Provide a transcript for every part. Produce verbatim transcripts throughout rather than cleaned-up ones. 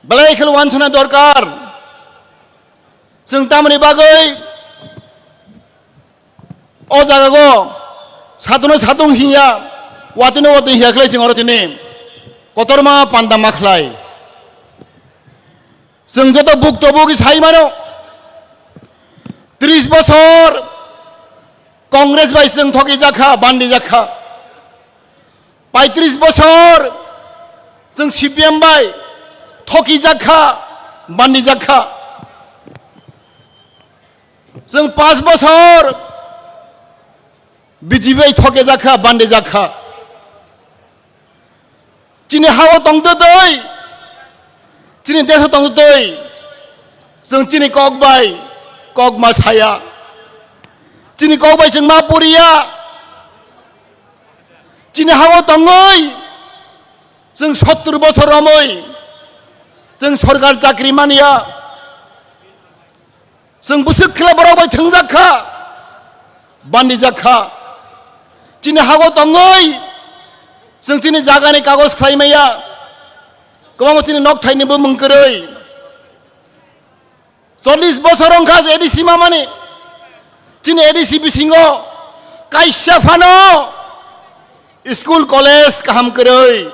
Belai kheno wansana dorkar. Chwng tamoni bagwi o jagao satono satung hinya, watino watwi hiya khlai chwng oro tini kotorma panda ma khlai. Chwng joto bukto bugi sai mano, tris bosor Congress bai chwng thoki jakha, bandi jakha. Paitris bosor chwng C P M bai thoki jakha, bandi jakha. Chwng pas bosor B J P bai thoke jakha, bandi jakha. Chini hao tongtwtwi, chini deso tongtwtwi, chwng chini kok bai kok ma saya, chini kok bai chwng ma poriya. Chini hao tongwi chwng sottur bosor romwi chwng sorkar chakri manya. Chwng bwswk khle borok bai thwngjak kha, bandijak kha. Chini hago tongwi chwng chini jagani kagoj khlai maya. Kwbangma chini nok thaini bumung kwrwi. Chollish bosor wngkha je A D C mamani. Chini A D C bisingo kaisa phano school, college kaham kwrwi.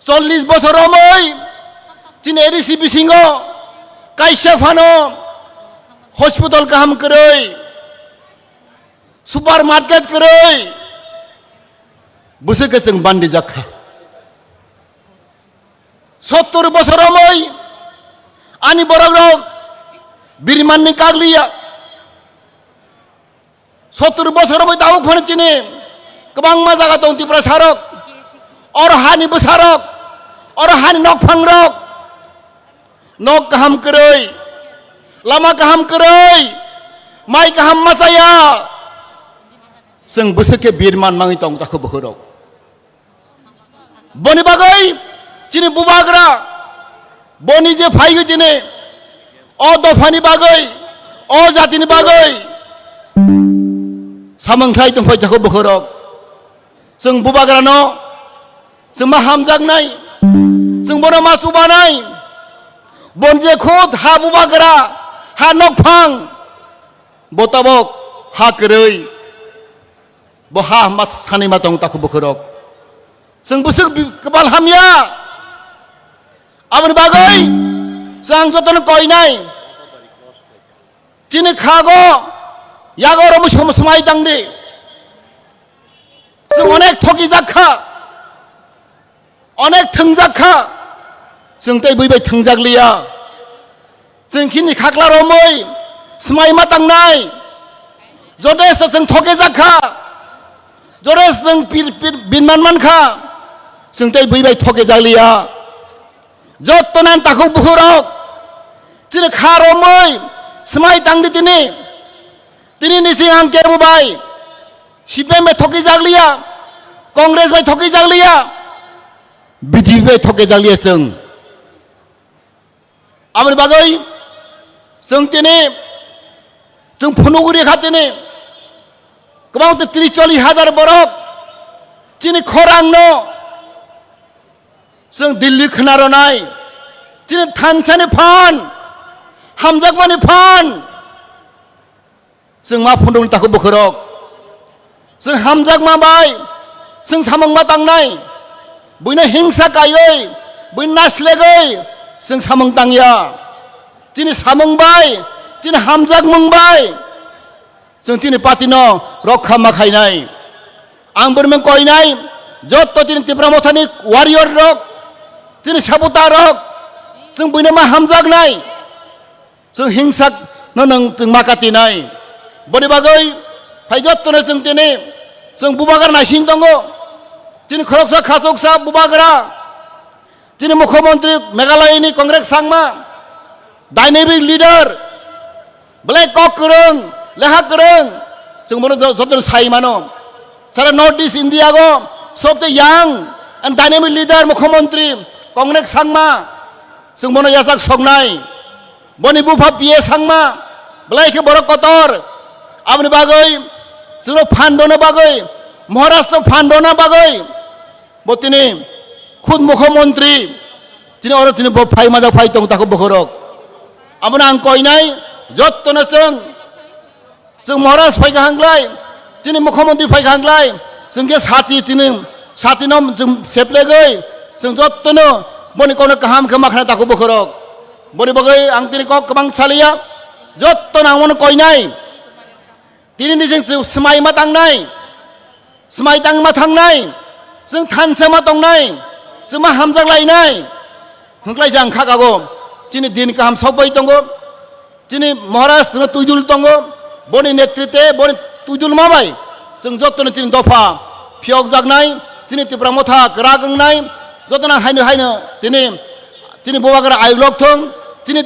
Chollish bosor romwi chini A D C bisingo kaisa phano hospital kaham kwrwi, supermarket kwrwi, bwswk khe chwng bandijak kha. Sottur bosor romwi ani borok rok birmanni kagliya. Sottur bosor romwi tabuk phano chini kwbangma jaga tong Tiprasa rok, oro hani bwsa rok, oro hani nokphang rok, nok kaham kwrwi, lama kaham kwrwi, mai kaham machaya. Chwng bwswk khe birman mangwi tong takhu bukhurok. Boni bagwi chini bubagra, boni je phaigwi tini o dophani bagwi, o jatini bagwi samung khlai tongphai jakho bokhorok. Chwng bubagrano chwng ma hamjaknai, chwng bono ma chubanai. Bon je khud ha bubagra, ha nokphang, bo tabok ha kwrwi. Bo ha hwnba sanima tong takhu bukhurok. Chwng bwswk bi-, kwbal hamya. Aboni bagwi chwng jotono koinai. Chini khago yago romo som-, swmai tangdi. Chwng onek thokijak kha. Onek thwngjak kha, chwng tei bui bai thwngjak liya. Chwng khini khakla romwi swmai ma tangnai. Jodesto chwng thokejak kha, jodesto chwng pir-, pir-, binman man kha, chwng tei bui bai thokejak liya. Jotto nan takhuk bukhurok chini kha romwi swmai tangdi tini. Tini nising ang kebo bai C P M bai thokijak liya, Congress bai thokijak liya, B J P bai thokijak liya chwng. Aboni bagwi chwng tini, chwng phunugwi rikha tini, kwbang tei tris chollish hajar borok chini khorangno chwng Delhi khna rwnai, chini thansani phan, hamjakmani phan. Chwng ma phunukni takhuk bukhurok. Chwng hamjakma bai chwng samung ma tangnai. Buino hingsa kaiwi, buino naslegwi chwng samung tangya. Chini samung bai, chini hamjakmung bai chwng chini party no rokha ma khainai. Ang bormeng koinai, jotto chini Tipra Mothani warrior rok, chini sabuta rok, chwng buino ma hamjaknai. Chwng hingsak no nwng chwng ma katinai. Boni bagwi phai jottono chwng tini chwng bubagra naising tongo. Chini khoroksa khachuksa bubagra, chini mukhyamantri Meghalaya ni Congress sangma, dynamic leader, belai kok kwrwng, leha kwrwng, chwng bono jo-, jotono sai mano. Sara North East India go sobte young and dynamic leader mukhyamantri Congress sangma, chwng bono yachak soknai. Boni bupha P A Sangma, belai khe borok kotor. Aboni bagwi chwngno phan rwna bagwi, Maharashtra phan rwna bagwi bo tini khud mukhyamantri Tini oro tini bo phai majak phai tong takhuk bokhorok. Abono ang koinai, jottono chwng, chwng Maharaj phaikha hwnglai, chini Mukhyamantri phaikha hwnglai, chwng khe sati chini, satino chwng seplegwi, chwng jottono boni kokno kaham khe ma khna takhuk bokhorok. Boni bagwi ang tini kok kwbang saliya, jottono ang bono koinai. Tini ni chwng chwng swmai ma tangnai, swmai tang ma thangnai, chwng thansa ma tongnai, chwng ma hamjak lainai. Hwnklai jang kha kago, chini din kaham sokbai tongo, chini Maharaj chwngno tuidul tongo, boni netritwe, boni tuidul ma bai chwng jottono chini dopha phiyokjaknai, chini Tipra Motha kwrak wngnai, jottono haino haino tini, chini Bubagra ayuk lok thung, chini